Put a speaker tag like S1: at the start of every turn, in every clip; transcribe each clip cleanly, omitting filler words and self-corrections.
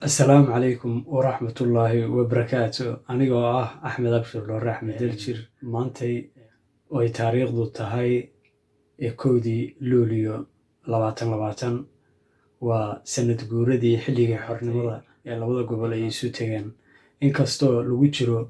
S1: Asalaamu calaykum waraxmatullaahi wabarakaatu. Anigoo ah Axmed Abshir Dhoore, Axmed Daljir, maantay oo ay taariikhdu tahay ee 1dii Luuliyo 2020, waa sanad guuradii xilligii xornimada ee labada gobol ay isu tegeen. Inkastoo lagu jiro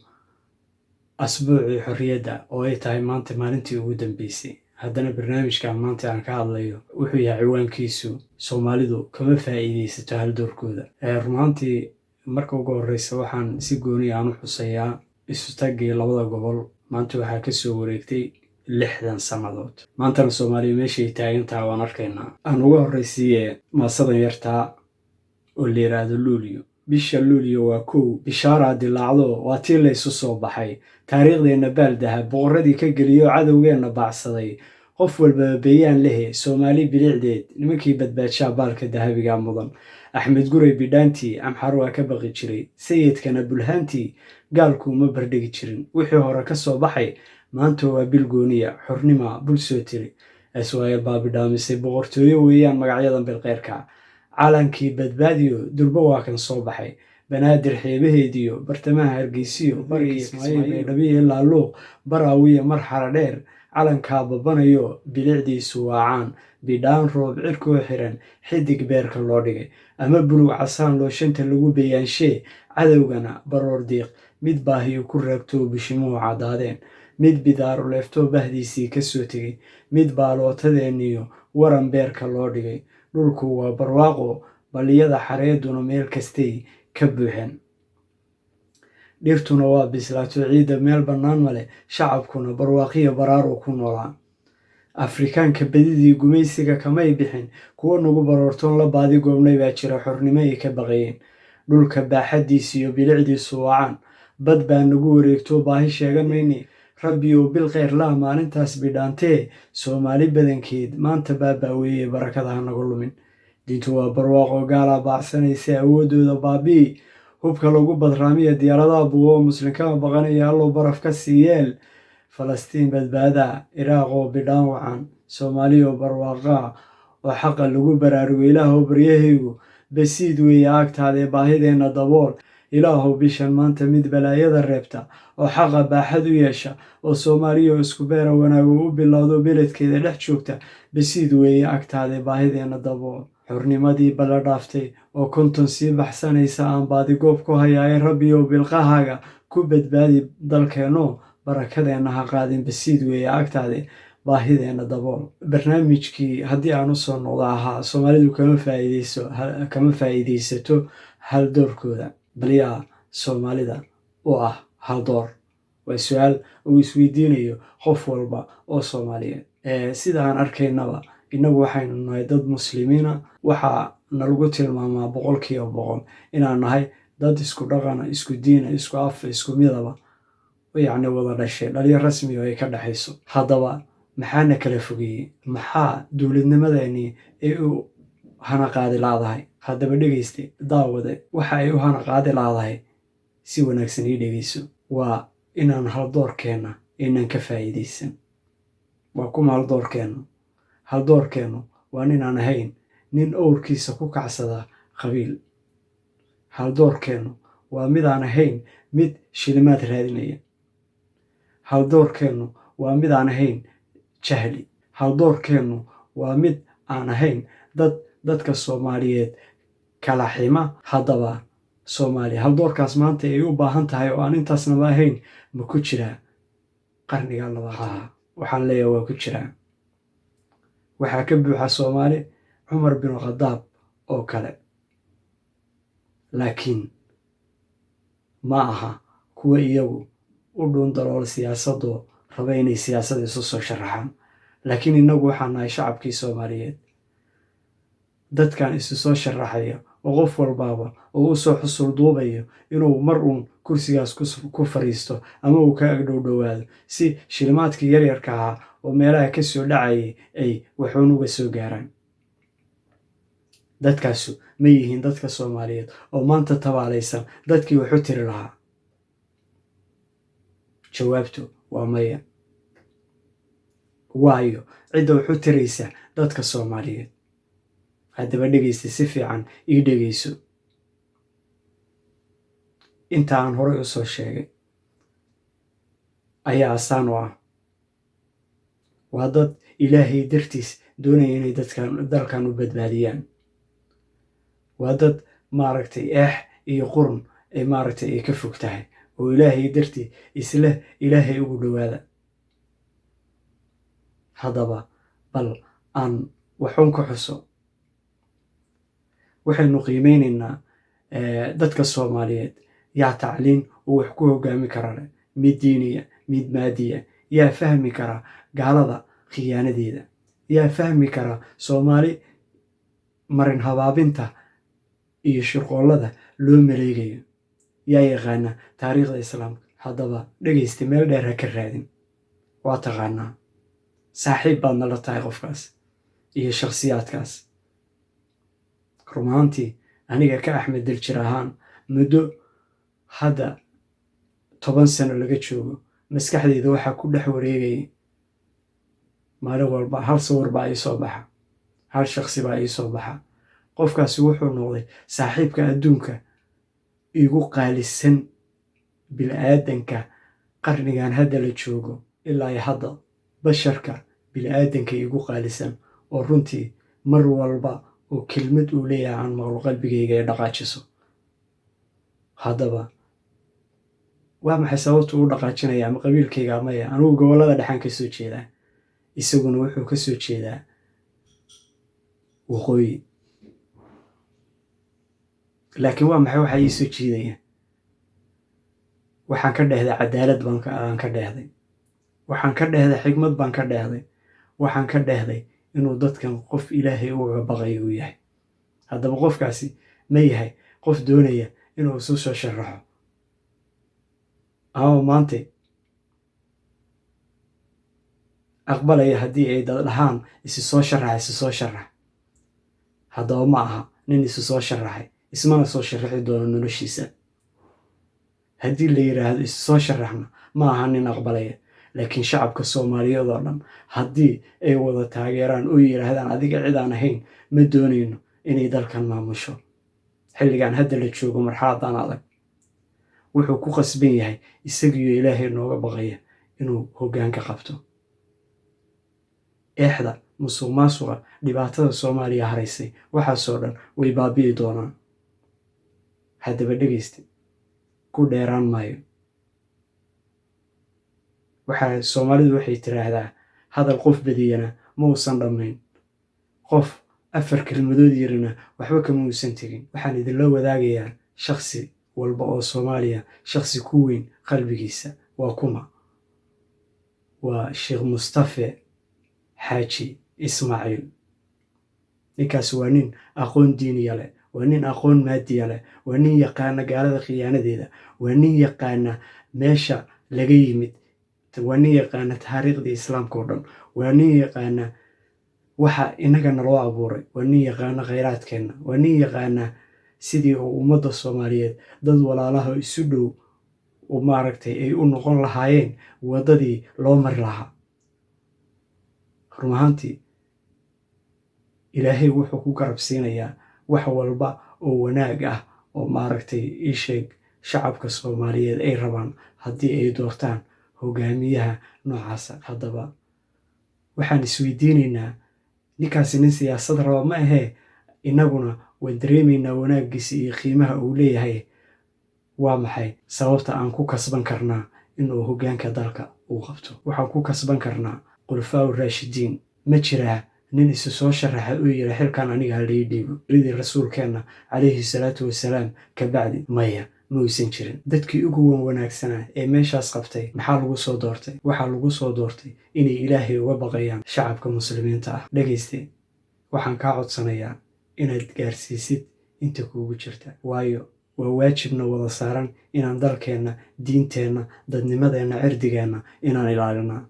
S1: asbuucii xorriyadda oo ay tahay maanta maalintii ugu dambeysay, haddana barnaamijkan maanta aan ka hadlayo wuxuu yahay ciwaankiisu "Soomaalidu kama faa'iidaysato haldoorkooda". Runaantii, marka ugu horeysa waxaan si gooni aan u xusayaa isu taggii labada gobol. Maanta waxaa kasoo wareegtay 60 sannadood. Maantana Soomaaliya meeshay taagan tahay waan arkaynaa. Aan uga horreysiiye maasadan yartaa oo la yidhaahdo Luuliyo. Bisha Luuliyo waa 1, bishaaraa dilaacdo, waa tii laysu soo baxay. Taariikhdeenna baaldaha boqorradii ka geliyo, cadowgeenna baacsaday. Qof walbaba beeyaan lehe, Soomaali bilicdeed nimankii badbaadshaa baalka dahabiga mudan. Axmed Guray bidhaantii Amxar waa ka baqi jiray, Sayidkana bulhaantii gaalku uma bardhigi jirin. Wixii hore ka soo baxay maanta waa bil gooniya, xornima bul soo tiri. SYL baa bidhaamisay boqortooyo weeyaan magacyadan bilqeyrka. Calankii badbaadiyo durbo waa kan soo baxay. Banaadir xeebaheediyo bartamaha Hargeysiyo bari Ismaaciil Baydhabiyo ilaa Luuq Baraawiya mar xara dheer calankaa babanayo, bilicdiisu waacaan. Bidhaan roob cirkoo xiran, xidig beerka loo dhigay ama bulug casaan loo shanta lagu bayaanshe. Cadowgana baroor diiq, mid baahiyo ku raagtoo bishimuhu caddaadeen, mid bidaaru leeftoo bahdiisii ka soo tegay, mid baalootadeeniyo waran beerka loo dhigay. Dhulku waa barwaaqo, balliyada xareeduna meel kastay ka buuxeen, dhirtuna waa bislaato, ciidda meel bannaan male, shacabkuna barwaaqiyo baraaruu ku noolaa. Afrikaanka badidii gumaysiga kamay bixin, kuwo nagu baroortoon la baadi goobnay baa jira, xornimo ay ka baqayeen. Dhulka baaxaddiisu iyo bilicdiisu waacaan, bad baa nagu wareegto, baahi sheegan mayne. Rabbiyow bil kheyr laa maalintaas bidhaantee, Soomaali badankeed maanta baabaaweeye, barakada ha nagu lumin. Diintu waa barwaaqo, gaalaa baacsanaysa, awooddooda baabi'i. Hubka lagu badraamiya diyaaradaha buubo, muslimkama baqanaya, Allow baraf ka siiyeel. Falastiin badbaada, Iraaqoo bidhaan wacan, Soomaaliyoo barwaaqaa oo xaqa lagu baraarugo. Ilaahow baryahaygu basiid weeye agtaadee, baahideenna dabool. Ilaahow bishan maanta mid balaayada reebta oo xaqa baaxad u yeesha oo Soomaaliyo isku beera wanaago u bilowdo beledkeeda dhex joogta, basiid weeye agtaadee, baahideenna dabool. Xornimadii balla dhaaftay oo 50 sii baxsanaysa aan baadigoob ku hayaaye, Rabbiyow bilqahaaga ku badbaadi dalkeenno, barakadeenna ha qaadin, basiid weeye agtaade, baahideenna dabool. Barnaamijkii haddii aan usoo noqdo ahaa "Soomaalidu kama faa'iideyso, kama faa'iideysato haldoorkooda", balyaa Soomaalida u ah haldoor? Waa su-aal uu isweydiinayo qof walba oo Soomaaliyeed. Sida aan arkaynaba, innagu waxaynu nahay dad Muslimiina. Waxaa nalagu tilmaamaa 100% inaan nahay dad isku dhaqana, isku diina, isku afa, isku midaba, yacni wada dhashay, dhalyo rasmi oo ay ka dhexayso. Haddaba maxaana kala fogeeyey? Maxaa dowladnimadeenii ay u hana qaadi laadahay? Haddaba dhegayste, daawade, waxa ay u hana qaadi laadahay si wanaagsan ii dhegayso: waa inaan haldoorkeenna aynan ka faa'iidaysan. Waa kuma haldoorkeennu? Haldoorkeennu waa nin aan ahayn nin owrkiisa ku kacsada qabiil. Haldoorkeennu waa mid aan ahayn mid shilimaad raadinaya. Haldoorkeennu waa mid aan ahayn jahli. Haldoorkeennu waa mid aan ahayn dad dadka Soomaaliyeed kala xima. Haddaba Soomaaliya haldoorkaas maanta ay u baahan tahay oo aan intaasnaba ahayn ma ku jiraa qarniga 20aad? Waxaan leeyahay waa ku jiraa. Waxaa ka buuxa Soomaali Cumar binu Khadaab oo kale, laakiin ma aha kuwa iyagu u dhuun daloola siyaasadoo raba inay siyaasad isu soo sharaxaan. Laakiin innagu waxaan nahay shacabkii Soomaaliyeed, dadkan isu soo sharaxaya oo qof walbaaba oo u soo xusul duubayo inuu mar uun kursigaas ku fariisto ama uu ka agdhow dhowaado, si shilimaadkii yaryarka ahaa oo meelaha ka soo dhacayay ay waxuun uga soo gaaraan. Dadkaasu ma yihiin dadka Soomaaliyeed oo maanta tabaalaysan dadkii wax u tiri lahaa? Jawaabtu waa maya. Waayo cidda wax u tiraysa dadka Soomaaliyeed? Haddaba dhegaysta, si fiican ii dhegayso. Inta aan horay u soo sheegay ayaa astaan u ah. Waa dad Ilaahay dartiis doonaya inay dadkan dalkan u badbaadiyaan. Waa dad, maaragtay, eex iyo qurun ay, maaragtay, ay ka fog tahay oo Ilaahay dartii isle Ilaahay ugu dhowaada. Haddaba bal aan waxuun ka xuso. Waxaynu qiimeynaynaa dadka Soomaaliyeed. Yaa tacliin uu wax ku hogaami kara leh, mid diiniya, mid maadiya? Yaa fahmi kara gaalada khiyaanadeeda? Yaa fahmi kara Soomaali marin habaabinta iyo shirqoollada loo maleegayo? Yaa yaqaana taariikhda Islaamka? Haddaba dhegaysta, meel dheer ha ka raadin, waa taqaanaa, saaxiib baadna la tahay qofkaas iyo shakhsiyaadkaas. Rumaantii, aniga ka Axmed Daljir ahaan, muddo hadda 10 sano laga joogo, maskaxdayda waxaa ku dhex wareegayay maalin walba hal sawir baa ii soo baxa, hal shakhsi baa ii soo baxa. Qofkaasi wuxuu noqday saaxiibka adduunka igu qaalisan, bil'aadanka qarnigan hadda la joogo ilaa iyo hadda, basharka bil'aadanka igu qaalisan, oo runtii mar walba oo kelmad uu leeyahay aan maqlo, qalbigayga ay dhaqaajiso. Haddaba waa maxay sababtu u dhaqaajinaya? Ama qabiilkayga? Maya, anugu gobollada dhexaan ka soo jeedaa, isaguna wuxuu ka soo jeedaa waqooyi. Laakiin waa maxay waxaa ii soo jiidaya? Waxaan ka dhehday cadaalad baan ka dhehday, waxaan ka dhehday xigmad baan ka dhehday, waxaan ka dhehday inuu dadkan qof Ilaahay ugaga baqayo uu yahay. Haddaba qofkaasi ma yahay qof doonaya inuu isu soo sharaxo ama maanta aqbalaya haddii ay dad dhahaan "Isi soo sharax, isi soo sharax"? Haddaba ma aha nin isu soo sharaxay, ismana soo sharaxi doono noloshiisa. Haddii la yidhaahdo "Isu soo sharaxna", ma aha nin aqbalaya. Laakiin shacabka Soomaaliyeed oo dhan haddii ay wada taageeraan oo yidhaahdaan "Adiga cid aan ahayn ma doonayno inay dalkan maamusho xilligan hadda la joogo, marxaladan adag", wuxuu ku qasban yahay, isagiyo Ilaahay nooga baqaya, inuu hoggaanka qabto. Eexda, musuq maasuqa, dhibaatada Soomaaliya haraysay, waxaasoo dhan way baabi'i doonaan. Haddaba dhegaysta, ku dheeraan maayo. Waxaa Soomaalidu waxay tiraahdaa, "Hadal qof badiyana ma uusan dhammayn, qof afar kelmadood yirina waxba kama uusan tegin." Waxaan idinla wadaagayaa shakhsi walba oo Soomaaliya shakhsi ku weyn qalbigiisa. Waa kuma? Waa Sheekh Mustafe Xaaji Ismaaciil. Ninkaasi waa nin aqoon diiniya leh, waa nin aqoon maadiya leh, waa nin yaqaana gaalada khiyaanadeeda, waa nin yaqaana meesha laga yimid, waa nin yaqaana taariikhdii Islaamka oo dhan, waa nin yaqaana waxa inaga naloo abuuray, waa nin yaqaana khayraadkeenna, waa nin yaqaana sidii uu ummadda Soomaaliyeed dad walaalaha isu dhow oo, maaragtay, ay u noqon lahaayeen, waddadii loo mari lahaa. Run ahaantii, Ilaahay wuxuu ku garab siinayaa wax walba oo wanaag ah oo, maaragtay, ii sheeg, shacabka Soomaaliyeed ay rabaan haddii ay doortaan hogaamiyaha noocaasa. Haddaba waxaan isweydiinaynaa, ninkaasi nin siyaasad raba ma ahee, innaguna waan dareemaynaa wanaaggiisa iyo qiimaha uu leeyahay. Waa maxay sababta aan ku kasban karnaa inuu hoggaanka dalka uu qabto? Waxaan ku kasban karnaa Khulafaa Raashidiin. Ma jiraa nin isu soo sharaxa uu yidhi "Xilkan aniga ha lai dhiibo" ridii Rasuulkeenna calayhi salaatu wasalaam kabacdi? Maya, ma uusan jirin. Dadkii ugu wan wanaagsanaa ee meeshaas qabtay maxaa lagu soo doortay? Waxaa lagu soo doortay inay Ilaahay uga baqayaan shacabka Muslimiinta ah. Dhegayste, waxaan kaa codsanayaa inaad gaarsiisid inta kuugu jirta, waayo waa waajibna wada saaran inaan dalkeenna, diinteenna, dadnimadeenna, cirdigeenna inaan ilaalinaa.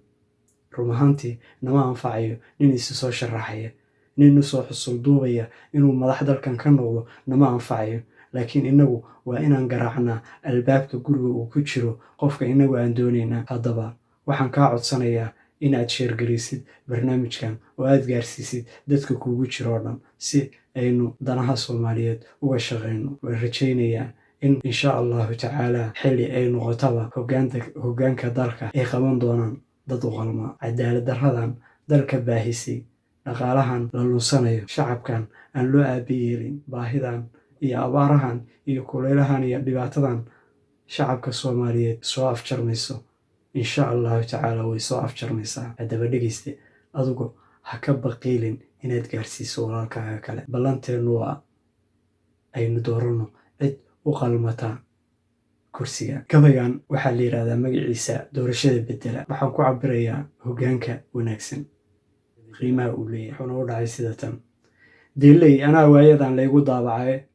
S1: Run ahaantii, nama anfacayo nin isu soo sharaxaya, nin usoo xusul duubaya inuu madax dalkan ka noqdo, nama anfacayo. Laakiin innagu waa inaan garaacnaa albaabka guriga uu ku jiro qofka innagu aan doonaynaa. Haddaba waxaan kaa codsanayaa inaad share garaysid barnaamijkan oo aad gaarsiisid dadka kuugu jiro oo dhan, si aynu danaha Soomaaliyeed uga shaqayno. Waan rajaynayaa In insha Allahu tacaala xilli ay noqotaba hoggaanka dalka ay qaban doonaan dad u qalma. Cadaalad darradan dalka baahisay, dhaqaalahan la lunsanayo, shacabkan aan loo aabayeelin, baahidan iyo abaarahan iyo kuleylahan iyo dhibaatadan shacabka Soomaaliyeed soo afjarmayso, insha Allahu tacaala way soo afjarmaysaa. Haddaba dhegeyste, adigu ha ka baqiilin inaad gaarsiiso walaalkaaga kale. Ballanteennu waa aynu dooranno cid u qalmata kursiga. Gabaygan waxaa la yidhahdaa magaciisa "Doorashada Bedela". Waxaan ku cabirayaa hoggaanka wanaagsan qiimaha uu leeyahay, wuxuuna u dhacay sida tan: Deeley anaa waayadan laygu daabacaye,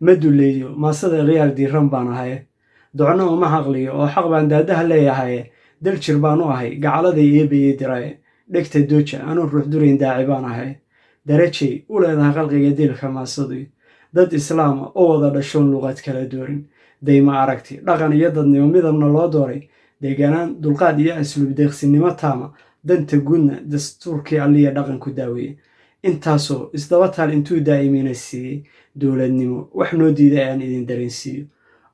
S1: ma duleeyo maasada, khiyaar diiran baan ahaye, docno uma xaqliyo oo xaq baan daadaha leeyahaye, daljir baan u ahay gacaladay eebayey diraye, dhegta dooja anuun ruux durayn daaci baan ahay, darajay u leedahay qalqiga diilka maasaduy, dad islaama oo wada dhashoon luqad kala doorin, dayma aragti dhaqan iyo dadnimo midabna loo dooray, deganaan dulqaad iyo asluub deeqsinimo taama, danta guudna dastuurkii alliya dhaqan ku daaweeye, intaasoo isdaba taal intuu daa'imina siiyey dowladnimo wax noo diiday aan idin dareensiiyo,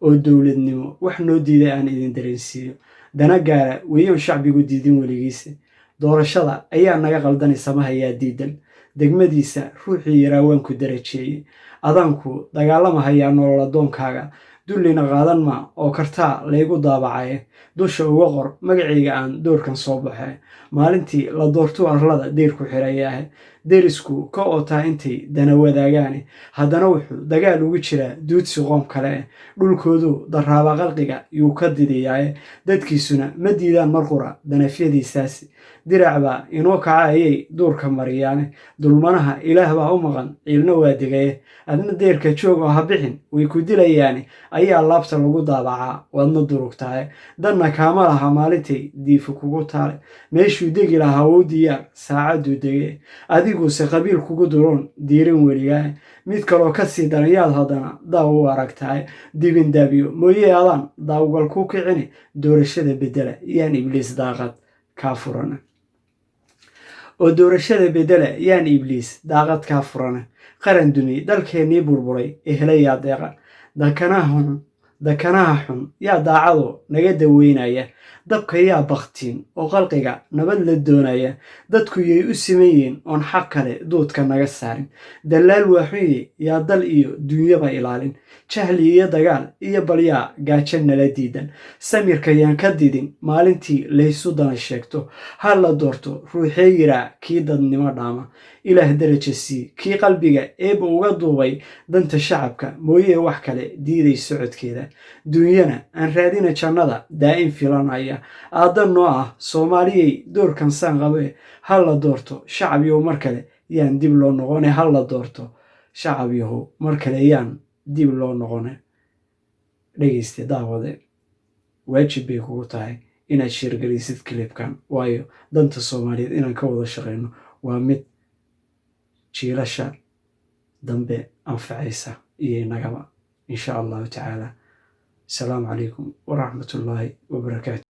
S1: oo dowladnimo wax noo diiday aan idin dareensiiyo, dana gaara weeyoon shacbigu diidin weligiisa, doorashada ayaa naga qaldanay, samahayaa diidan, degmadiisa ruuxii yaraa waan ku darajeeyey, adaanku dagaalamahayaa nolol addoonkaaga, dullina qaadan ma oo kartaa laygu daabacaye, dusha uga qor magacayga aan doorkan soo baxe, maalintii la doortuu arlada deyrku xirayaahe, derisku ka ootaa intay dana wadaagaane, haddana wuxuu dagaal ugu jiraa duudsi qoom kale eh, dhulkooduu daraaba qalqiga yuu ka didiyaaye, dadkiisuna ma diidaan mar qura danafyadiisaasi, dirac baa inoo kaca ayay duurka mariyaane, dulmanaha Ilaah baa u maqan ciilna waa degaye, adna deerka joog oo ha bixin way ku dilayaane, ayaa laabta lagu daabacaa waadna durugtahay, danna kaama laha maalintay diifu kugu taale, meeshuu degi lahaa wou diyaar saacadduu dege, adiguse qabiil kugu duroon diirin weligaa, mid kaloo ka sii daran yaad haddana daaw u aragtahay, dibindaabyo mooye adaan daawgal ku kicini, doorashada bedela yaan Ibliis daaqad kaa furana, oo doorashada bedela yaan Ibliis daaqad kaa furana. Qaran dumay, dalkeennii burburay, ehelayaa deeqa, dakanaha xun yaa daacado naga daweynaya, dabka yaa baktiin oo qalqiga nabad la doonaya, dadku yay u siman yihiin oon xaq kale duudka naga saarin, dallaal waa xunye yaa dal iyo dunyaba ilaalin, jahli iyo dagaal iyo balyaa gaajo nala diidan, samirka yaan ka didin maalintii laysu dana sheegto, ha la doorto ruuxee yiraa kii dadnimo dhaama, Ilaah daraja sii kii qalbiga Eebba uga duubay danta shacabka mooyee wax kale diiday socodkeeda, dunyana aan raadina jannada daa'im filanaya, aaddan noo ah Soomaaliyey doorkan saan qabe, ha la doorto shacab yow mar kale yaan dib loo noqone, ha la doorto shacab yahow mar kale yaan dib loo noqone. Dhegeyste, daawade, waajib bay kugu tahay inaad share garaysid clipkan, waayo danta Soomaaliyeed inaan ka wada shaqeyno waa mid jiilasha dambe anfacaysa iyo inagaba, insha Allahu tacaala. Asalaamu calaykum waraxmatullaahi wabarakaatu.